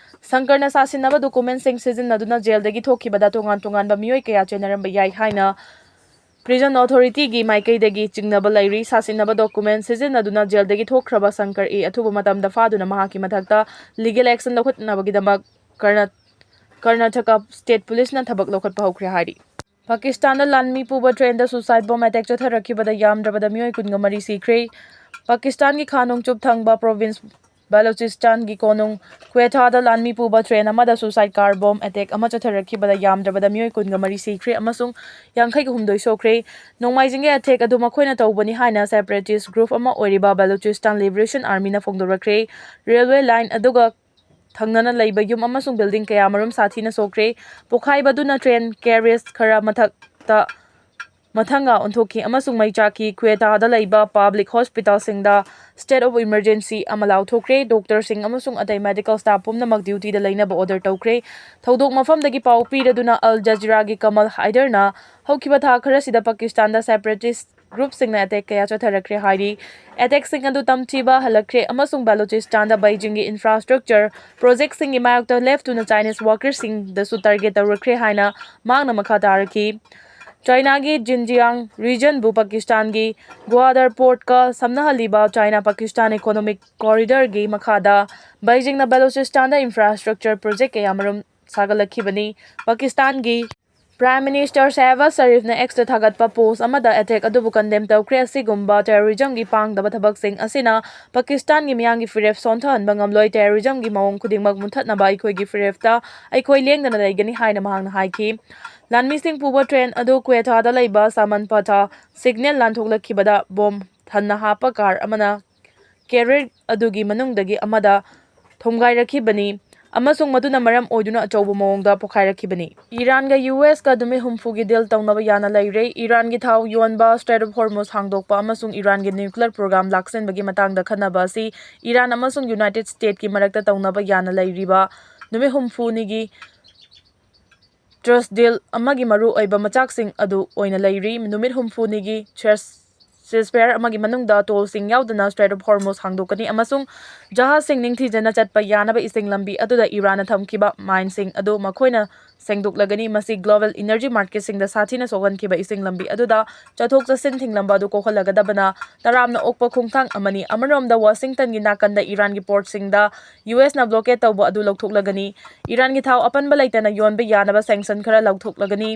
ꯁꯪꯀꯔꯅ ꯁꯥꯁꯤꯟꯅꯕ ꯗꯣꯀꯨꯃꯦꯟꯁꯤꯡ ꯁꯤꯖꯤꯟꯅꯗꯨꯅ ꯖꯦꯜꯗꯒꯤ ꯊꯣꯛꯈꯤꯕꯗ ꯇꯣꯉꯥꯟ ꯇꯣꯉꯥꯟꯕ ꯃꯤꯑꯣꯏ ꯀꯌꯥ ꯆꯦꯟꯅꯔꯝꯕ ꯌꯥꯏ ꯍꯥꯏꯅ ꯄ꯭ꯔꯤꯖꯟ ꯑꯣꯊꯣꯔꯤꯇꯤꯒꯤ ꯃꯥꯏꯀꯩꯗꯒꯤ ꯆꯤꯡꯅꯕ ꯂꯩꯔꯤ꯫ ꯁꯥꯁꯤꯟꯅꯕ ꯗꯣꯀꯨꯃꯦꯟ ꯁꯤꯖꯤꯟꯅꯗꯨꯅ ꯖꯦꯜꯗꯒꯤ ꯊꯣꯛꯈ꯭ꯔꯕ ꯁꯪꯀꯔ ꯑꯦ ꯑꯊꯨꯕ ꯃꯇꯝꯗ ꯐꯥꯗꯨꯅ ꯃꯍꯥꯛꯀꯤ ꯃꯊꯛꯇ ꯂꯤꯒꯦꯜ ꯑꯦꯛꯁꯟ ꯂꯧꯈꯠꯅꯕꯒꯤꯗꯃꯛ ꯀꯔꯅ-, ꯀꯔꯅꯥꯇꯀꯥ ꯁ꯭ꯇꯦꯠ ꯄꯨꯂꯤꯁꯅ ꯊꯕꯛ ꯂꯧꯈꯠꯄ ꯍꯧꯈ꯭ꯔꯦ ꯍꯥꯏꯔꯤ꯫ ꯄꯥꯀꯤꯁꯇꯥꯟꯗ ꯂꯥꯟꯃꯤ ꯄꯨꯕ ꯇ꯭ꯔꯦꯟꯗ suicide bomb attack ꯆꯠꯊꯔꯛꯈꯤꯕꯗ ꯌꯥꯝꯗ꯭ꯔꯕꯗ ꯃꯤꯑꯣꯏ ꯀꯨꯟꯒ ꯃꯔꯤ ꯁꯤꯈ꯭ꯔꯦ꯫ ꯄꯥꯀꯤꯁꯇꯥꯟꯒꯤ ꯈꯥ ꯅꯣꯡꯆꯨꯞ ꯊꯪꯕ ꯄ꯭ꯔꯣꯚꯤꯟꯁ ꯕꯂꯨꯆꯤꯁ꯭ꯇꯥꯟꯒꯤ ꯀꯣꯅꯨꯡ ꯀ꯭ꯋꯦꯊꯥꯗ ꯂꯥꯟꯃꯤ ꯄꯨꯕ ꯇ꯭ꯔꯦꯟ ꯑꯃꯗ suicide car bomb attack ꯑꯃ ꯆꯠꯊꯔꯛꯈꯤꯕꯗ ꯌꯥꯝꯗ꯭ꯔꯕꯗ ꯃꯤꯑꯣꯏ ꯀꯨꯟꯒ ꯃꯔꯤ ꯁꯤꯈ꯭ꯔꯦ ꯑꯃꯁꯨꯡ ꯌꯥꯡꯈꯩꯒ ꯍꯨꯝꯗꯣꯏ ꯁꯣꯛꯈ꯭ꯔꯦ꯫ ꯅꯣꯡꯃꯥꯏꯖꯤꯡꯒꯤ attack ꯑꯗꯨ ꯃꯈꯣꯏꯅ ꯇꯧꯕꯅꯤ ꯍꯥꯏꯅ separatist group ꯑꯃ ꯑꯣꯏꯔꯤꯕ Balochistan Liberation Armyꯅ ꯐꯣꯡꯗꯣꯔꯛꯈ꯭ꯔꯦ꯫ Railway line ꯑꯗꯨꯒ ꯊꯪꯅꯅ ꯂꯩꯕ ꯌꯨꯝ ꯑꯃꯁꯨꯡ building ꯀꯌꯥ ꯃꯔꯨꯝ ꯁꯥꯊꯤꯅ ꯁꯣꯛꯈ꯭ꯔꯦ꯫ ꯄꯣꯈꯥꯏꯕꯗꯨꯅ train carriage ꯈꯔ ꯃꯊꯛꯇ ꯃꯊꯪꯒ ꯑꯣꯟꯊꯣꯛꯈꯤ ꯑꯃꯁꯨꯡ ꯃꯩ ꯆꯥꯛꯈꯤ꯫ ꯀ꯭ꯋꯦꯇꯥꯗ ꯂꯩꯕ public hospitalꯁꯤꯡꯗ state of emergency ꯑꯃ ꯂꯥꯎꯊꯣꯛꯈ꯭ꯔꯦ꯫ Doctorꯁꯤꯡ ꯑꯃꯁꯨꯡ ꯑꯇꯩ medical staff ꯄꯨꯝꯅꯃꯛ dutyꯗ ꯂꯩꯅꯕ order ꯇꯧꯈ꯭ꯔꯦ꯫ ꯊꯧꯗꯣꯛ ꯃꯐꯝꯗꯒꯤ ꯄꯥꯎ ꯄꯤꯔꯗꯨꯅ Al Jazeeraꯒꯤ ꯀꯃꯜ ꯍꯥꯏꯗꯔꯅ ꯍꯧꯈꯤꯕ ꯊꯥ ꯈꯔꯁꯤꯗ ꯄꯥꯀꯤꯁꯇꯥꯟꯗ separatist groupꯁꯤꯡꯅ attack ꯀꯌꯥ ꯆꯠꯊꯔꯛꯈ꯭ꯔꯦ ꯍꯥꯏꯔꯤ꯫ Attackꯁꯤꯡ ꯑꯗꯨ ꯇꯝꯊꯤꯕ ꯍꯜꯂꯛꯈ꯭ꯔꯦ ꯑꯃꯁꯨꯡ ꯕꯂꯨꯆꯤꯁꯇꯥꯟꯗ Beijingꯒꯤ infrastructure projectꯁꯤꯡꯒꯤ ꯃꯥꯌꯣꯛꯇ ꯂꯦꯞꯇꯨꯅ Chinese workerꯁꯤꯡꯗꯁꯨ target ꯇꯧꯔꯛꯈ꯭ꯔꯦ ꯍꯥꯏꯅ ꯃꯍꯥꯛꯅ ꯃꯈꯥ ꯇꯥꯔꯛꯈꯤ꯫ ꯆꯥꯏꯅꯥꯒꯤ Xinjiang regionꯕꯨ ꯄꯥꯀꯤꯁꯇꯥꯟꯒꯤ Gwadar portꯀ ꯁꯝꯅꯍꯜꯂꯤꯕ China Pakistan economic corridorꯒꯤ ꯃꯈꯥꯗ Beijingꯅ ꯕꯂꯨꯆꯤꯁꯇꯥꯟꯗ infrastructure project ꯀꯌꯥ ꯃꯔꯨꯝ ꯁꯥꯒꯠꯂꯛꯈꯤꯕꯅꯤ꯫ ꯄꯥꯀꯤꯁꯇꯥꯟꯒꯤ Prime Minister Shehbaz Sharifꯅ Xꯇ ꯊꯥꯒꯠꯄ post ꯑꯃꯗ attack ꯑꯗꯨꯕꯨ condemn ꯇꯧꯈ꯭ꯔꯦ꯫ "ꯑꯁꯤꯒꯨꯝꯕ terrorismꯒꯤ ꯄꯥꯡꯗꯕ ꯊꯕꯛꯁꯤꯡ ꯑꯁꯤꯅ ꯄꯥꯀꯤꯁꯇꯥꯟꯒꯤ ꯃꯤꯌꯥꯝꯒꯤ ꯐꯤꯔꯦꯞ ꯁꯣꯟꯊꯍꯟꯕ ꯉꯝꯂꯣꯏ꯫ Terrorismꯒꯤ ꯃꯑꯣꯡ ꯈꯨꯗꯤꯡꯃꯛ ꯃꯨꯠꯊꯠꯅꯕ ꯑꯩꯈꯣꯏꯒꯤ ꯐꯤꯔꯦꯞꯇ ꯑꯩꯈꯣꯏ ꯂꯦꯡꯗꯅ ꯂꯩꯒꯅꯤ" ꯍꯥꯏꯅ ꯃꯍꯥꯛꯅ ꯍꯥꯏꯈꯤ꯫ ꯂꯥꯟꯃꯤꯁꯤꯡ ꯄꯨꯕ train ꯑꯗꯨ ꯀ꯭ꯋꯦꯊꯥꯗ ꯂꯩꯕ ꯁꯥꯃꯟ ꯄꯊꯥ signal ꯂꯥꯟꯊꯣꯛꯂꯛꯈꯤꯕꯗ bomb ꯊꯟꯅ ꯍꯥꯞꯄ car ꯑꯃꯅ carriage ꯑꯗꯨꯒꯤ ꯃꯅꯨꯡꯗꯒꯤ ꯑꯃꯗ ꯊꯣꯝꯒꯥꯏꯔꯛꯈꯤꯕꯅꯤ ꯑꯃꯁꯨꯡ ꯃꯗꯨꯅ ꯃꯔꯝ ꯑꯣꯏꯗꯨꯅ ꯑꯆꯧꯕ ꯃꯑꯣꯡꯗ ꯄꯣꯈꯥꯏꯔꯛꯈꯤꯕꯅꯤ꯫ ꯏꯔꯥꯟꯒ ꯌꯨ ꯑꯦꯁꯀ ꯅꯨꯃꯤꯠ ꯍꯨꯝꯐꯨꯒꯤ deal ꯇꯧꯅꯕ ꯌꯥꯅ ꯂꯩꯔꯦ꯫ ꯏꯔꯥꯟꯒꯤ ꯊꯥꯎ ꯌꯣꯟꯕ Strait of Hormuz ꯍꯥꯡꯗꯣꯛꯄ ꯑꯃꯁꯨꯡ ꯏꯔꯥꯟꯒꯤ nuclear program ꯂꯥꯛꯁꯤꯟꯕꯒꯤ ꯃꯇꯥꯡꯗ ꯈꯟꯅꯕ ꯑꯁꯤ ꯏꯔꯥꯟ ꯑꯃꯁꯨꯡ United Statesꯀꯤ ꯃꯔꯛꯇ ꯇꯧꯅꯕ ꯌꯥꯅ ꯂꯩꯔꯤꯕ ꯅꯨꯃꯤꯠ ꯍꯨꯝꯐꯨꯅꯤꯒꯤ truce deal ꯑꯃꯒꯤ ꯃꯔꯨꯑꯣꯏꯕ ꯃꯆꯥꯛꯁꯤꯡ ꯑꯗꯨ ꯑꯣꯏꯅ ꯂꯩꯔꯤ꯫ ꯅꯨꯃꯤꯠ ꯍꯨꯝꯐꯨꯅꯤꯒꯤ ceasefire ꯑꯃꯒꯤ ꯃꯅꯨꯡꯗ tollꯁꯤꯡ ꯌꯥꯎꯗꯅ Strait of Hormuz ꯍꯥꯡꯗꯣꯛꯀꯅꯤ ꯑꯃꯁꯨꯡ ꯖꯍꯥꯖꯁꯤꯡ ꯅꯤꯡꯊꯤꯖꯅ ꯆꯠꯄ ꯌꯥꯅꯕ ꯏꯁꯤꯡ ꯂꯝꯕꯤ ꯑꯗꯨꯗ ꯏꯔꯥꯟꯅ ꯊꯝꯈꯤꯕ mineꯁꯤꯡ ꯑꯗꯨ ꯃꯈꯣꯏꯅ ꯁꯦꯡꯗꯣꯛꯂꯒꯅꯤ꯫ ꯃꯁꯤ global energy marketꯁꯤꯡꯗ ꯁꯥꯊꯤꯅ ꯁꯣꯛꯍꯟꯈꯤꯕ ꯏꯁꯤꯡ ꯂꯝꯕꯤ ꯑꯗꯨꯗ ꯆꯠꯊꯣꯛ ꯆꯠꯁꯤꯟ ꯊꯤꯡꯂꯝꯕ ꯑꯗꯨ ꯀꯣꯛꯍꯜꯂꯒꯗꯕꯅ ꯇꯔꯥꯝꯅ ꯑꯣꯛꯄ ꯈꯣꯡꯊꯥꯡ ꯑꯃꯅꯤ꯫ ꯑꯃꯔꯣꯝꯗ, Washingtonꯒꯤ ꯅꯥꯀꯟꯗ ꯏꯔꯥꯟꯒꯤ portꯁꯤꯡꯗ ꯌꯨ ꯑꯦꯁꯅ blockade ꯇꯧꯕ ꯑꯗꯨ ꯂꯧꯊꯣꯛꯂꯒꯅꯤ꯫ ꯏꯔꯥꯟꯒꯤ ꯊꯥꯎ ꯑꯄꯟꯕ ꯂꯩꯇꯅ ꯌꯣꯟꯕ ꯌꯥꯅꯕ sanction ꯈꯔ ꯂꯧꯊꯣꯛꯂꯒꯅꯤ꯫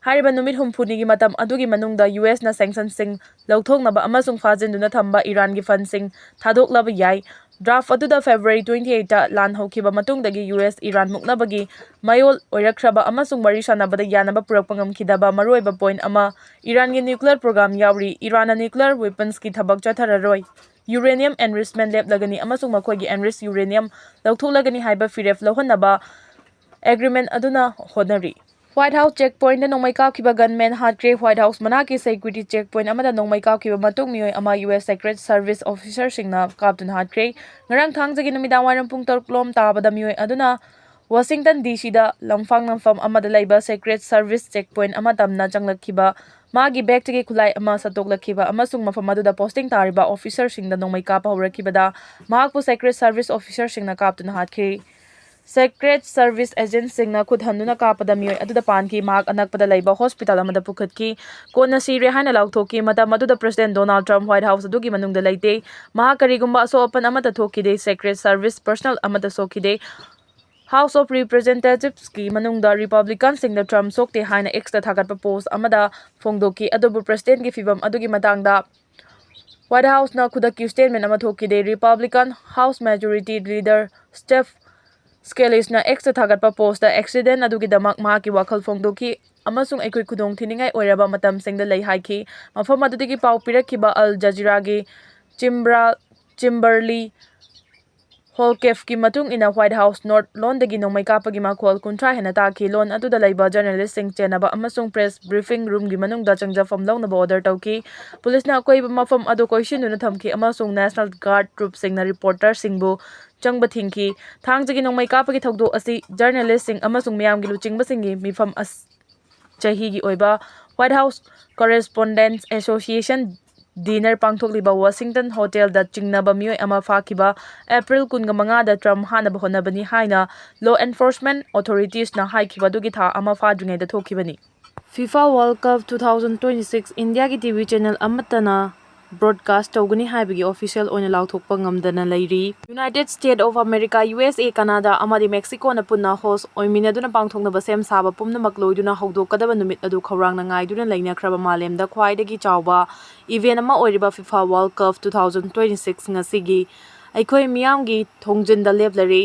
ꯍꯥꯏꯔꯤꯕ ꯅꯨꯃꯤꯠ ꯍꯨꯝꯐꯨꯅꯤꯒꯤ ꯃꯇꯝ ꯑꯗꯨꯒꯤ ꯃꯅꯨꯡꯗ ꯌꯨ ꯑꯦꯁꯅ sanctionꯁꯤꯡ ꯂꯧꯊꯣꯛꯅꯕ ꯑꯃꯁꯨꯡ ꯐꯥꯖꯤꯟꯗꯨꯅ ꯊꯝꯕ ꯏꯔꯥꯟꯒꯤ fundꯁꯤꯡ ꯊꯥꯗꯣꯛꯂꯕ ꯌꯥꯏ꯫ Draft ꯑꯗꯨꯗ February twenty eight ꯂꯥꯟ ꯍꯧꯈꯤꯕ ꯃꯇꯨꯡꯗꯒꯤ U S Iran ꯃꯨꯛꯅꯕꯒꯤ ꯃꯌꯣꯜ ꯑꯣꯏꯔꯛꯈ꯭ꯔꯕ ꯑꯃꯁꯨꯡ ꯋꯥꯔꯤ ꯁꯥꯟꯅꯕꯗ ꯌꯥꯅꯕ ꯄꯨꯔꯛꯄ ꯉꯝꯈꯤꯗꯕ ꯃꯔꯨꯑꯣꯏꯕ point ꯑꯃ, Iranꯒꯤ nuclear program ꯌꯥꯎꯔꯤ꯫ Iranꯅ nuclear weaponsꯀꯤ ꯊꯕꯛ ꯆꯠꯊꯔꯔꯣꯏ, uranium enrichment ꯂꯦꯞꯂꯒꯅꯤ ꯑꯃꯁꯨꯡ ꯃꯈꯣꯏꯒꯤ enriched uranium ꯂꯧꯊꯣꯛꯂꯒꯅꯤ ꯍꯥꯏꯕ ꯐꯤꯔꯦꯞ ꯂꯧꯍꯟꯅꯕ agreement ꯑꯗꯨꯅ ꯍꯣꯠꯅꯔꯤ꯫ White House checkpointꯇ ꯅꯣꯡꯃꯩ ꯀꯥꯞꯈꯤꯕ gunman ꯍꯥꯠꯈ꯭ꯔꯦ꯫ White House ꯃꯅꯥꯛꯀꯤ security checkpoint ꯑꯃꯗ ꯅꯣꯡꯃꯩ ꯀꯥꯞꯈꯤꯕ ꯃꯇꯨꯡ ꯃꯤꯑꯣꯏ ꯑꯃ U S Secret Service officerꯁꯤꯡꯅ ꯀꯥꯞꯇꯨꯅ ꯍꯥꯠꯈ꯭ꯔꯦ꯫ ꯉꯔꯥꯡ ꯊꯥꯡꯖꯒꯤ ꯅꯨꯃꯤꯗꯥꯡ ꯋꯥꯏꯔꯝ ꯄꯨꯡ ꯇꯔꯨꯛ ꯂꯣꯝ ꯇꯥꯕꯗ ꯃꯤꯑꯣꯏ ꯑꯗꯨꯅ Washington D Cꯗ ꯂꯝꯐꯥꯡ ꯅꯝꯐꯝ ꯑꯃꯗ ꯂꯩꯕ Secret Service checkpoint ꯑꯃ ꯇꯝꯅ ꯆꯪꯂꯛꯈꯤꯕ ꯃꯥꯒꯤ bagꯇꯒꯤ ꯈꯨꯠꯂꯥꯏ ꯑꯃ ꯁꯠꯇꯣꯛꯂꯛꯈꯤꯕ ꯑꯃꯁꯨꯡ ꯃꯐꯝ ꯑꯗꯨꯗ posting ꯇꯥꯔꯤꯕ officerꯁꯤꯡꯗ ꯅꯣꯡꯃꯩ ꯀꯥꯞꯄ ꯍꯧꯔꯛꯈꯤꯕꯗ ꯃꯍꯥꯛꯄꯨ Secret Service officerꯁꯤꯡꯅ ꯀꯥꯞꯇꯨꯅ ꯍꯥꯠꯈꯤ꯫ Secret Service agentꯁꯤꯡꯅ ꯈꯨꯠ ꯍꯟꯗꯨꯅ ꯀꯥꯞꯄꯗ ꯃꯤꯑꯣꯏ ꯑꯗꯨꯗ ꯄꯥꯟꯈꯤ꯫ ꯃꯍꯥꯛ ꯑꯅꯛꯄꯗ ꯂꯩꯕ hospital ꯑꯃꯗ ꯄꯨꯈꯠꯈꯤ꯫ ꯀꯣꯟꯅ ꯁꯤꯔꯦ ꯍꯥꯏꯅ ꯂꯥꯎꯊꯣꯛꯈꯤ꯫ ꯃꯇꯝ ꯑꯗꯨꯗ President Donald Trump White House ꯑꯗꯨꯒꯤ ꯃꯅꯨꯡꯗ ꯂꯩꯇꯦ꯫ ꯃꯍꯥꯛ ꯀꯔꯤꯒꯨꯝꯕ ꯑꯁꯣꯛ ꯑꯄꯟ ꯑꯃꯠꯇ ꯊꯣꯛꯈꯤꯗꯦ꯫ Secret Service personnel ꯑꯃꯠꯇ ꯁꯣꯛꯈꯤꯗꯦ꯫ House of Representativeꯁꯀꯤ ꯃꯅꯨꯡꯗ Republicanꯁꯤꯡꯗ Trump ꯁꯣꯛꯇꯦ ꯍꯥꯏꯅ Xꯇ ꯊꯥꯒꯠꯄ post ꯑꯃꯗ ꯐꯣꯡꯗꯣꯛꯈꯤ꯫ ꯑꯗꯨꯕꯨ Presidentꯀꯤ ꯐꯤꯚꯝ ꯑꯗꯨꯒꯤ ꯃꯇꯥꯡꯗ White Houseꯅ ꯈꯨꯗꯛꯀꯤ statement ꯑꯃ ꯊꯣꯛꯈꯤꯗꯦ꯫ Republican House Majority Leader Steve Scaliseꯅ Xꯇ ꯊꯥꯒꯠꯄ postꯇ accident ꯑꯗꯨꯒꯤꯗꯃꯛ ꯃꯍꯥꯛꯀꯤ ꯋꯥꯈꯜ ꯐꯣꯡꯗꯣꯛꯈꯤ ꯑꯃꯁꯨꯡ ꯑꯩꯈꯣꯏ ꯈꯨꯗꯣꯡꯊꯤꯅꯤꯡꯉꯥꯏ ꯑꯣꯏꯔꯕ ꯃꯇꯝꯁꯤꯡꯗ ꯂꯩ ꯍꯥꯏꯈꯤ꯫ ꯃꯐꯝ ꯑꯗꯨꯗꯒꯤ ꯄꯥꯎ ꯄꯤꯔꯛꯈꯤꯕ Al Jazeeraꯒꯤ Chimbra-, Kimberly Holkefkꯤ ꯃꯇꯨꯡ ꯏꯟꯅ White House North Lawnꯗꯒꯤ ꯅꯣꯡꯃꯩ ꯀꯥꯞꯄꯒꯤ ꯃꯈꯣꯜ ꯀꯨꯟꯊ꯭ꯔꯥ ꯍꯦꯟꯅ ꯇꯥꯈꯤ꯫ Lawn ꯑꯗꯨꯗ ꯂꯩꯕ journalistꯁꯤꯡ ꯆꯦꯟꯅꯕ ꯑꯃꯁꯨꯡ press briefing roomꯒꯤ ꯃꯅꯨꯡꯗ ꯆꯪꯖꯐꯝ ꯂꯧꯅꯕ order ꯇꯧꯈꯤ꯫ ꯄꯨꯂꯤꯁꯅ ꯑꯀꯣꯏꯕ ꯃꯐꯝ ꯑꯗꯨ ꯀꯣꯏꯁꯤꯟꯗꯨꯅ ꯊꯝꯈꯤ ꯑꯃꯁꯨꯡ National Guard troopꯁꯤꯡꯅ reporterꯁꯤꯡꯕꯨ ꯆꯪꯕ ꯊꯤꯡꯈꯤ꯫ ꯊꯥꯡꯖꯒꯤ ꯅꯣꯡꯃꯩ ꯀꯥꯞꯄꯒꯤ ꯊꯧꯗꯣꯛ ꯑꯁꯤ journalistꯁꯤꯡ ꯑꯃꯁꯨꯡ ꯃꯤꯌꯥꯝꯒꯤ ꯂꯨꯆꯤꯡꯕꯁꯤꯡꯒꯤ ꯃꯤꯐꯝ ꯑꯁ-, ꯆꯍꯤꯒꯤ ꯑꯣꯏꯕ White House Correspondents Association dinner ꯄꯥꯡꯊꯣꯛꯂꯤꯕ Washington hotelꯗ ꯆꯤꯡꯅꯕ ꯃꯤꯑꯣꯏ ꯑꯃ ꯐꯥꯈꯤꯕ April ꯀꯨꯟꯃꯉꯥꯗ Trump ꯍꯥꯠꯅꯕ ꯍꯣꯠꯅꯕꯅꯤ ꯍꯥꯏꯅ law enforcement authoritiesꯅ ꯍꯥꯏꯈꯤꯕ ꯑꯗꯨꯒꯤ ꯊꯥ ꯑꯃ ꯐꯥꯗ꯭ꯔꯤꯉꯩꯗ ꯊꯣꯛꯈꯤꯕꯅꯤ꯫ FIFA World Cup two thousand twenty-six Indiaꯒꯤ T V channel ꯑꯃꯠꯇꯅ broadcast ꯇꯧꯒꯅꯤ ꯍꯥꯏꯕꯒꯤ official ꯑꯣꯏꯅ ꯂꯥꯎꯊꯣꯛꯄ ꯉꯝꯗꯅ ꯂꯩꯔꯤ꯫ United States of America, U S A, Canada ꯑꯃꯗꯤ Mexicoꯅ ꯄꯨꯟꯅ host ꯑꯣꯏꯃꯤꯟꯅꯗꯨꯅ ꯄꯥꯡꯊꯣꯛꯅꯕ ꯁꯦꯝ ꯁꯥꯕ ꯄꯨꯝꯅꯃꯛ ꯂꯣꯏꯗꯨꯅ ꯍꯧꯗꯣꯛꯀꯗꯕ ꯅꯨꯃꯤꯠ ꯑꯗꯨ ꯈꯧꯔꯥꯡꯅ ꯉꯥꯏꯗꯨꯅ ꯂꯩꯅꯈ꯭ꯔꯕ ꯃꯥꯂꯦꯝꯗ ꯈ꯭ꯋꯥꯏꯗꯒꯤ ꯆꯥꯎꯕ event ꯑꯃ ꯑꯣꯏꯔꯤꯕ FIFA World Cup two thousand twenty-six ꯉꯁꯤꯒꯤ ꯑꯩꯈꯣꯏ ꯃꯤꯌꯥꯝꯒꯤ ꯊꯣꯡꯖꯤꯟꯗ ꯂꯦꯞꯂꯔꯤ꯫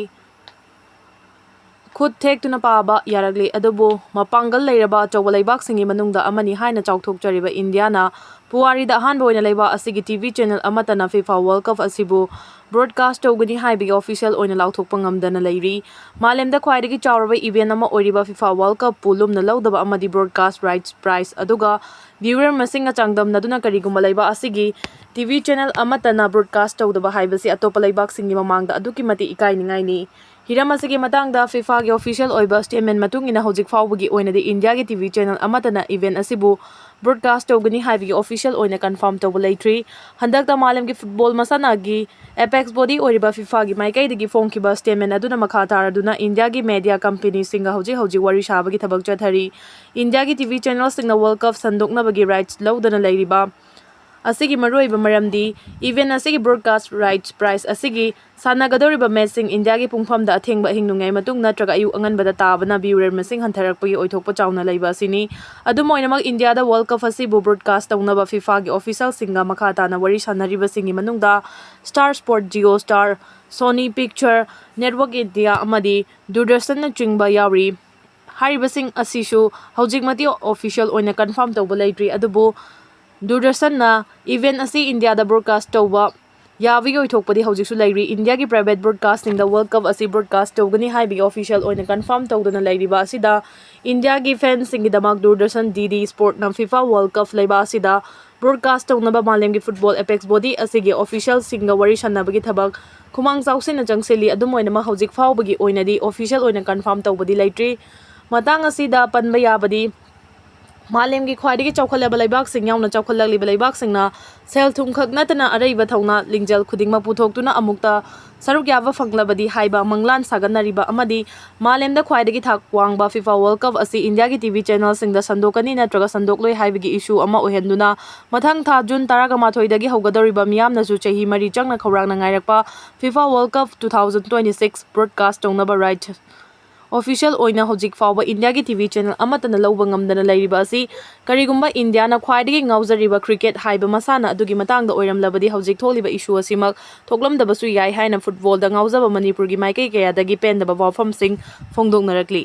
ꯈꯨꯠ ꯊꯦꯛꯇꯨꯅ ꯄꯥꯕ ꯌꯥꯔꯛꯂꯤ, ꯑꯗꯨꯕꯨ ꯃꯄꯥꯡꯒꯜ ꯂꯩꯔꯕ ꯑꯆꯧꯕ ꯂꯩꯕꯥꯛꯁꯤꯡꯒꯤ ꯃꯅꯨꯡꯗ ꯑꯃꯅꯤ ꯍꯥꯏꯅ ꯆꯥꯎꯊꯣꯛꯆꯔꯤꯕ ꯏꯟꯗꯤꯌꯥꯅ ꯄꯨꯋꯥꯔꯤꯗ ꯑꯍꯥꯟꯕ ꯑꯣꯏꯅ ꯂꯩꯕꯥꯛ ꯑꯁꯤꯒꯤ ꯇꯤ ꯚꯤ ꯆꯦꯅꯦꯜ ꯑꯃꯠꯇꯅ ꯐꯤꯐꯥ ꯋꯥꯔꯜ ꯀꯞ ꯑꯁꯤꯕꯨ ꯕ꯭ꯔꯣꯗꯀꯥꯁ ꯇꯧꯒꯅꯤ ꯍꯥꯏꯕꯒꯤ ꯑꯣꯐꯤꯁꯤꯌꯦꯜ ꯑꯣꯏꯅ ꯂꯥꯎꯊꯣꯛꯄ ꯉꯝꯗꯅ ꯂꯩꯔꯤ꯫ ꯃꯥꯂꯦꯝꯗ ꯈ꯭ꯋꯥꯏꯗꯒꯤ ꯆꯥꯎꯔꯕ ꯏꯚꯦꯟ ꯑꯃ ꯑꯣꯏꯔꯤꯕ ꯐꯤꯐꯥ ꯋꯥꯔꯜ ꯀꯞꯄꯨ ꯂꯨꯝꯅ ꯂꯧꯗꯕ ꯑꯃꯗꯤ ꯕ꯭ꯔꯣꯗꯀꯥꯁ ꯔꯥꯏꯠꯁ ꯄ꯭ꯔꯥꯏꯁ ꯑꯗꯨꯒ ꯚ꯭ꯌꯨꯋꯔ ꯃꯁꯤꯡꯒ ꯆꯥꯡꯗꯝꯅꯗꯨꯅ ꯀꯔꯤꯒꯨꯝꯕ ꯂꯩꯕꯥꯛ ꯑꯁꯤꯒꯤ ꯇꯤ ꯚꯤ ꯆꯦꯅꯦꯜ ꯑꯃꯠꯇꯅ ꯕ꯭ꯔꯣꯗꯀꯥꯁ ꯇꯧꯗꯕ ꯍꯥꯏꯕꯁꯤ ꯑꯇꯣꯞꯄ ꯂꯩꯕꯥꯛꯁꯤꯡꯒꯤ ꯃꯃꯥꯡꯗ ꯑꯗꯨꯛꯀꯤ ꯃꯇꯤꯛ ꯏꯀꯥꯏꯅꯤꯡꯉꯥꯏꯅꯤ꯫ ꯍꯤꯔꯝ ꯑꯁꯤꯒꯤ ꯃꯇꯥꯡꯗ ꯐꯤꯐꯥꯒꯤ ꯑꯣꯐꯤꯁꯤꯌꯦꯜ ꯑꯣꯏꯕ ꯁ꯭ꯇꯦꯠꯃꯦꯟ ꯃꯇꯨꯡ ꯏꯟꯅ ꯍꯧꯖꯤꯛ ꯐꯥꯎꯕꯒꯤ ꯑꯣꯏꯅꯗꯤ ꯏꯟꯗꯤꯌꯥꯒꯤ ꯇꯤ ꯚꯤ ꯆꯦꯅꯦꯜ ꯑꯃꯠꯇꯅ ꯏꯚꯦꯟ ꯑꯁꯤꯕꯨ ꯕ꯭ꯔꯣꯗꯀꯥꯁ ꯇꯧꯒꯅꯤ ꯍꯥꯏꯕꯒꯤ ꯑꯣꯐꯤꯁꯤꯌꯦꯜ ꯑꯣꯏꯅ ꯀꯟꯐꯥꯔꯝ ꯇꯧꯕ ꯂꯩꯇ꯭ꯔꯤ꯫ ꯍꯟꯗꯛꯇ ꯃꯥꯂꯦꯝꯒꯤ ꯐꯨꯠꯕꯣꯜ ꯃꯁꯥꯟꯅꯒꯤ ꯑꯦꯄꯦꯛꯁ ꯕꯣꯗꯤ ꯑꯣꯏꯔꯤꯕ ꯐꯤꯐꯥꯒꯤ ꯃꯥꯏꯀꯩꯗꯒꯤ ꯐꯣꯡꯈꯤꯕ ꯁ꯭ꯇꯦꯠꯃꯦꯟ ꯑꯗꯨꯅ ꯃꯈꯥ ꯇꯥꯔꯗꯨꯅ ꯏꯟꯗꯤꯌꯥꯒꯤ ꯃꯦꯗꯤꯌꯥ ꯀꯝꯄꯦꯅꯤꯁꯤꯡꯒ ꯍꯧꯖꯤꯛ ꯍꯧꯖꯤꯛ ꯋꯥꯔꯤ ꯁꯥꯕꯒꯤ ꯊꯕꯛ ꯆꯠꯊꯔꯤ꯫ ꯏꯟꯗꯤꯌꯥꯒꯤ ꯇꯤ ꯚꯤ ꯆꯦꯅꯦꯜꯁꯤꯡꯅ ꯋꯥꯔꯜ ꯀꯞ ꯁꯟꯗꯣꯛꯅꯕꯒꯤ ꯔꯥꯏꯠꯁ ꯂꯧꯗꯅ ꯂꯩꯔꯤꯕ ꯑꯁꯤꯒꯤ ꯃꯔꯨꯑꯣꯏꯕ ꯃꯔꯝꯗꯤ ꯏꯚꯦꯟ ꯑꯁꯤꯒꯤ ꯕ꯭ꯔꯣꯗꯀꯥꯁ ꯔꯥꯏꯠꯁ ꯄ꯭ꯔꯥꯏꯁ ꯑꯁꯤꯒꯤ ꯁꯥꯟꯅꯒꯗꯧꯔꯤꯕ ꯃꯦꯆꯁꯤꯡ ꯏꯟꯗꯤꯌꯥꯒꯤ ꯄꯨꯡꯐꯝꯗ ꯑꯊꯦꯡꯕ ꯑꯍꯤꯡ ꯅꯣꯡꯌꯥꯏ ꯃꯇꯨꯡ ꯅꯠꯇ꯭ꯔꯒ ꯑꯌꯨꯛ ꯑꯉꯟꯕꯗ ꯇꯥꯕꯅ ꯚ꯭ꯌꯨꯋꯔ ꯃꯁꯤꯡ ꯍꯟꯊꯔꯛꯄꯒꯤ ꯑꯣꯏꯊꯣꯛꯄ ꯆꯥꯎꯅ ꯂꯩꯕ ꯑꯁꯤꯅꯤ꯫ ꯑꯗꯨꯝ ꯑꯣꯏꯅꯃꯛ, ꯏꯟꯗꯤꯌꯥꯗ ꯋꯥꯔꯜ ꯀꯞ ꯑꯁꯤꯕꯨ ꯕ꯭ꯔꯣꯗꯀꯥꯁ ꯇꯧꯅꯕ ꯐꯤꯐꯥꯒꯤ ꯑꯣꯐꯤꯁꯤꯌꯦꯜꯁꯤꯡꯒ ꯃꯈꯥ ꯇꯥꯅ ꯋꯥꯔꯤ ꯁꯥꯟꯅꯔꯤꯕꯁꯤꯡꯒꯤ ꯃꯅꯨꯡꯗ star sport, Jio star, Sony picture, network India ꯑꯃꯗꯤ ꯗꯨꯔꯗꯔꯁꯟꯅꯆꯤꯡꯕ ꯌꯥꯎꯔꯤ꯫ ꯍꯥꯏꯔꯤꯕꯁꯤꯡ ꯑꯁꯤꯁꯨ ꯍꯧꯖꯤꯛꯃꯛꯇꯤ ꯑꯣꯐꯤꯁꯤꯌꯦꯜ ꯑꯣꯏꯅ ꯀꯟꯐꯥꯔꯝ ꯇꯧꯕ ꯂꯩꯇ꯭ꯔꯤ, ꯑꯗꯨꯕꯨ ꯗꯨꯔꯗꯔꯁꯟꯅ ꯏꯚꯦꯟ ꯑꯁꯤ ꯏꯟꯗꯤꯌꯥꯗ ꯕ꯭ꯔꯣꯗꯀꯥꯁ ꯇꯧꯕ ꯌꯥꯕꯒꯤ ꯑꯣꯏꯊꯣꯛꯄꯗꯤ ꯍꯧꯖꯤꯛꯁꯨ ꯂꯩꯔꯤ꯫ ꯏꯟꯗꯤꯌꯥꯒꯤ ꯄ꯭ꯔꯥꯏꯚꯦꯠ ꯕ꯭ꯔꯣꯗꯀꯥꯁꯁꯤꯡꯗ ꯋꯥꯔꯜ ꯀꯞ ꯑꯁꯤ ꯕ꯭ꯔꯣꯗꯀꯥꯁ ꯇꯧꯒꯅꯤ ꯍꯥꯏꯕꯒꯤ ꯑꯣꯐꯤꯁꯤꯌꯦꯜ ꯑꯣꯏꯅ ꯀꯟꯐꯥꯔꯝ ꯇꯧꯗꯨꯅ ꯂꯩꯔꯤꯕ ꯑꯁꯤꯗ ꯏꯟꯗꯤꯌꯥꯒꯤ ꯐꯦꯟꯁꯁꯤꯡꯒꯤꯗꯃꯛ ꯗꯨꯔꯗꯔꯁꯟ ꯗꯤ ꯗꯤ ꯁ꯭ꯄꯣꯔꯠꯅ ꯐꯤꯐꯥ ꯋꯥꯔꯜ ꯀꯞ ꯂꯩꯕ ꯑꯁꯤꯗ ꯕ꯭ꯔꯣꯗꯀꯥꯁ ꯇꯧꯅꯕ ꯃꯥꯂꯦꯝꯒꯤ ꯐꯨꯠꯕꯣꯜ ꯑꯦꯄꯦꯛꯁ ꯕꯣꯗꯤ ꯑꯁꯤꯒꯤ ꯑꯣꯐꯤꯁꯤꯌꯦꯜꯁꯤꯡꯒ ꯋꯥꯔꯤ ꯁꯥꯟꯅꯕꯒꯤ ꯊꯕꯛ ꯈꯨꯃꯥꯡ ꯆꯥꯎꯁꯤꯟꯅ ꯆꯪꯁꯤꯜꯂꯤ꯫ ꯑꯗꯨꯝ ꯑꯣꯏꯅꯃꯛ, ꯍꯧꯖꯤꯛ ꯐꯥꯎꯕꯒꯤ ꯑꯣꯏꯅꯗꯤ ꯑꯣꯐꯤꯁꯤꯌꯦꯜ ꯑꯣꯏꯅ ꯀꯟꯐꯥꯔꯝ ꯇꯧꯕꯗꯤ ꯂꯩꯇ꯭ꯔꯤ꯫ ꯃꯇꯥꯡ ꯑꯁꯤꯗ ꯄꯟꯕ ꯌꯥꯕꯗꯤ, ꯃꯥꯂꯦꯝꯒꯤ ꯈ꯭ꯋꯥꯏꯗꯒꯤ ꯆꯥꯎꯈꯠꯂꯕ ꯂꯩꯕꯥꯛꯁꯤꯡ ꯌꯥꯎꯅ ꯆꯥꯎꯈꯠꯂꯛꯂꯤꯕ ꯂꯩꯕꯥꯛꯁꯤꯡꯅ ꯁꯦꯜ ꯊꯨꯝ ꯈꯛ ꯅꯠꯇꯅ ꯑꯔꯩꯕ ꯊꯧꯅꯥ ꯂꯤꯡꯖꯦꯜ ꯈꯨꯗꯤꯡꯃꯛ ꯄꯨꯊꯣꯛꯇꯨꯅ ꯑꯃꯨꯛꯇ ꯁꯔꯨꯛ ꯌꯥꯕ ꯐꯪꯂꯕꯗꯤ ꯍꯥꯏꯕ ꯃꯪꯂꯥꯟ ꯁꯥꯒꯠꯅꯔꯤꯕ ꯑꯃꯗꯤ ꯃꯥꯂꯦꯝꯗ ꯈ꯭ꯋꯥꯏꯗꯒꯤ ꯊꯥꯛ ꯋꯥꯡꯕ ꯐꯤꯐꯥ ꯋꯥꯔꯜ ꯀꯞ ꯑꯁꯤ ꯏꯟꯗꯤꯌꯥꯒꯤ ꯇꯤ ꯚꯤ ꯆꯦꯅꯦꯜꯁꯤꯡꯗ ꯁꯟꯗꯣꯛꯀꯅꯤ ꯅꯠꯇ꯭ꯔꯒ ꯁꯟꯗꯣꯛꯂꯣꯏ ꯍꯥꯏꯕꯒꯤ ꯏꯁꯨ ꯑꯃ ꯑꯣꯏꯍꯟꯗꯨꯅ, ꯃꯊꯪ ꯊꯥ ꯖꯨꯟ ꯇꯔꯥꯃꯥꯊꯣꯏꯗꯒꯤ ꯍꯧꯒꯗꯧꯔꯤꯕ ꯃꯤꯌꯥꯝꯅꯁꯨ ꯆꯍꯤ ꯃꯔꯤ ꯆꯪꯅ ꯈꯧꯔꯥꯡꯅ ꯉꯥꯏꯔꯛꯄ FIFA world cup two thousand twenty six broadcast ꯇꯧꯅꯕ ꯔꯥꯏꯠ ꯑꯣꯐꯤꯁꯤꯌꯦꯜ ꯑꯣꯏꯅ ꯍꯧꯖꯤꯛ ꯐꯥꯎꯕ ꯏꯟꯗꯤꯌꯥꯒꯤ ꯇꯤ ꯚꯤ ꯆꯦꯅꯦꯜ ꯑꯃꯠꯇꯅ ꯂꯧꯕ ꯉꯝꯗꯅ ꯂꯩꯔꯤꯕ ꯑꯁꯤ, ꯀꯔꯤꯒꯨꯝꯕ ꯏꯟꯗꯤꯌꯥꯅ ꯈ꯭ꯋꯥꯏꯗꯒꯤ ꯉꯥꯎꯖꯔꯤꯕ ꯀ꯭ꯔꯤꯀꯦꯠ ꯍꯥꯏꯕ ꯃꯁꯥꯟꯅ ꯑꯗꯨꯒꯤ ꯃꯇꯥꯡꯗ ꯑꯣꯏꯔꯝꯂꯕꯗꯤ, ꯍꯧꯖꯤꯛ ꯊꯣꯛꯂꯤꯕ ꯏꯁꯨ ꯑꯁꯤꯃꯛ ꯊꯣꯛꯂꯝꯗꯕꯁꯨ ꯌꯥꯏ ꯍꯥꯏꯅ ꯐꯨꯠꯕꯣꯜꯗ ꯉꯥꯎꯖꯕ ꯃꯅꯤꯄꯨꯔꯒꯤ ꯃꯥꯏꯀꯩ ꯀꯌꯥꯗꯒꯤ ꯄꯦꯟꯗꯕ ꯋꯥꯐꯝꯁꯤꯡ ꯐꯣꯡꯗꯣꯛꯅꯔꯛꯂꯤ꯫